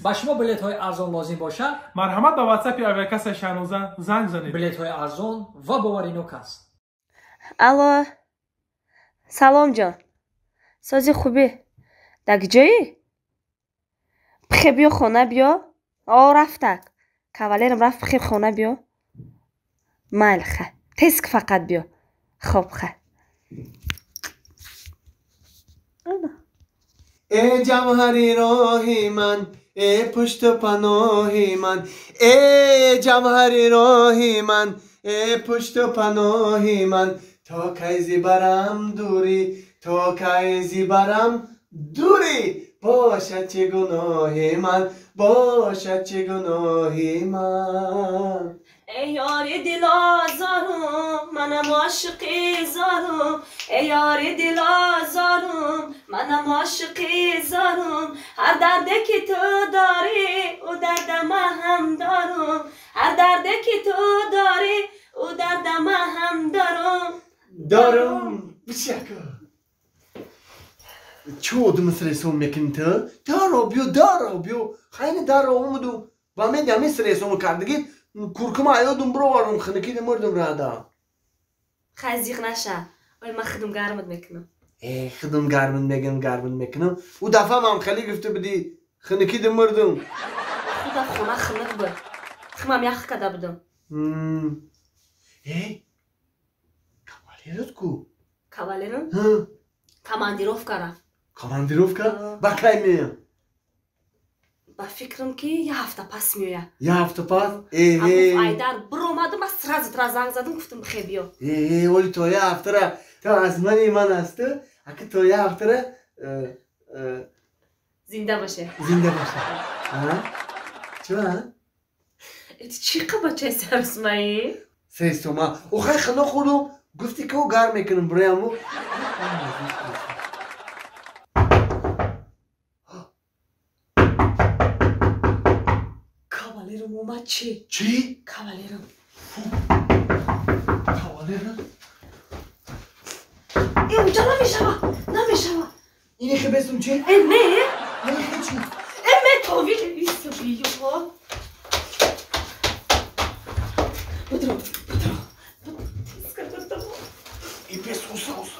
Ба шумо билетҳои арзон лозим бошад, марҳамат ба ватсапи авиакассаи Шаҳноза занг занед. Билетҳои арзон ва боваринок аст. Алло, салом ҷон, сози хубӣ? Дар куҷоӣ? Пихе биё хона биё. О, рафтак кавалерам рафт, пихе хона биё. Майли, ха, тезк фақат биё. Хоб, ха. Э ҷавҳари роҳи ман, э пушту паноҳи ман, э ҷавҳари роҳи ман, э пушту паноҳи ман, то кай зибарам дурӣ, то кай зибарам дурӣ, бошад чӣ гуноҳи ман, бошад чӣ гуноҳи ман. Эй ёри дилозорум, манам ошиқи зорум. Эй ёри дилозорум, манам ошиқи зорум. Ҳар дарде ки ту дорӣ, ӯ дарда ман ҳам дорум. Ҳар дарде ки ту дорӣ, ӯ дарда ман ҳам дорум. Дорум. Бишака. Чӣ одам сресом мекунӣ ту? Даро биё, даро биё. Хайни даро омаду ба мен ҳамин сресому кардагӣ. Куркума аёдум бировардум, хинакида мурдум рада. Хай, зиқ наша. Ой, ман худум гармат мекунам. Э, худум гармат мегам, гармат мекунам. Ӯ дафъа ман хеле гуфта будӣ, хинакида мурдум. Худа хона хинак буд. Химам ях карда будам. Э, кавалерат ку? Кавалерам? Командировка рафт. Командировка? Ба кай меям? Ба фикрам ки я ҳафта пас меояд. Я ҳафта пас? Айдар биромаду ман сразу тра занг задам, гуфтам бихе биё. Э, оли то я ҳафтара то аз мани ман асту, аки то я ҳафтара зинда боше. Зинда боше. Чӣ? Чӣ қабачаи сарусмаӣ? Сресома. Охай хино хӯрдум, гуфти ки гарм мекунам бирояму. Кавалерам омад чӣ? Чӣ? Кавалерам. Кавалерам? Э, унҷа намешава, намешава. Ини хебесум чӣ? Э, не. Ини хе чӣ? Э, ме тови. Исо биё. Будро, будро. И пес уса, уса.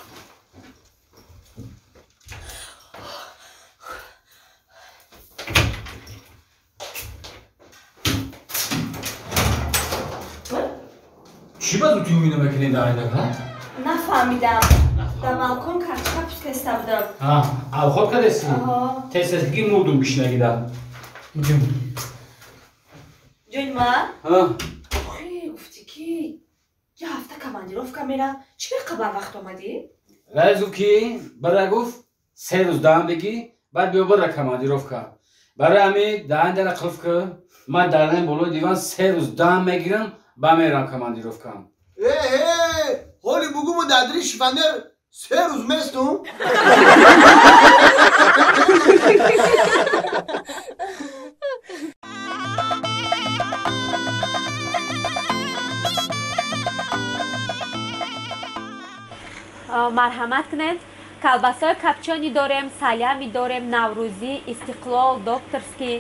Чӣ ба зудӣ умида мекунӣ дар айнака? Нафаҳмидам. Дар балкон картошка пухтеста будам. Авхот кардеси? Тез-тезги мурдум гишнагида. Ҷони ман? Охи, гуфтӣ ки я ҳафта командировка мерам. Чӣ беқа барвақт омадӣ? Раис гуфт ки бира, гуфт 3 рӯз даҳан бигӣ, баъд биё бира командировка. Барои ҳамин даҳан дара қулф кӣ, ман дар болои диван 3 рӯз даҳан мегирам, ба мерам командировкам. Э, ҳоли бугуму дадри шифанер 3 рӯз местум. Марҳамат кунед. Колбасаи капчони дорем, салями дорем, наврӯзӣ, истиқлол, докторский.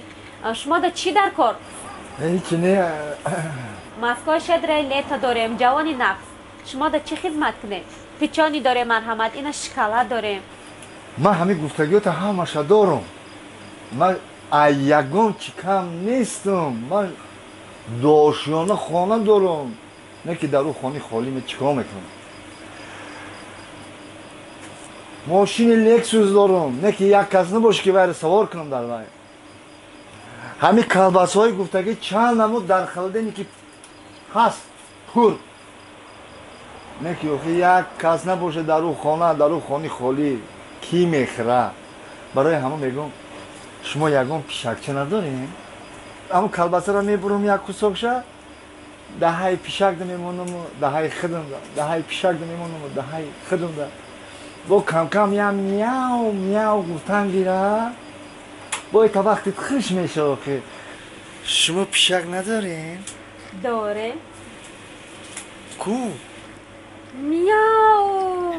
Шумо да чӣ дар кор? Ҳеҷ не. Москва щедрое лето дорем, ҷавони нафс. Шумо да чӣ хизмат кунед? Печони дорем, марҳамат, ина шоколад дорем. Ман ҳамин гуфтагиёта ҳамаша дорум. Ман ягон чӣ кам нестам. Ман дошёна хона дорум. Не ки дар ӯ хони холӣ ме чӣ кор мекунам? Мошини Лексус дорум. Не ки як кас набоши ки вайро савор кунам дар вай. Ҳамин колбасҳои гуфтагӣ чанд намуд дар холодильники ҳаст пур. Не ки охи як кас набошад дар ӯ хона, дар ӯ хони холӣ кӣ мехӯра? Барои ҳама мегӯм шумо ягон пишакча надорем? Ҳамон колбасаро мебурам як кусокша, даҳаи пишакда мемонаму даҳаи худамда, даҳаи пишакда мемонаму даҳаи худамда. Бо кам-кам ям мяу мяу гуфтан гира, бо та вақти хуш мешава охи. Шумо пишак надорем? Дорем. Ку? Мяу.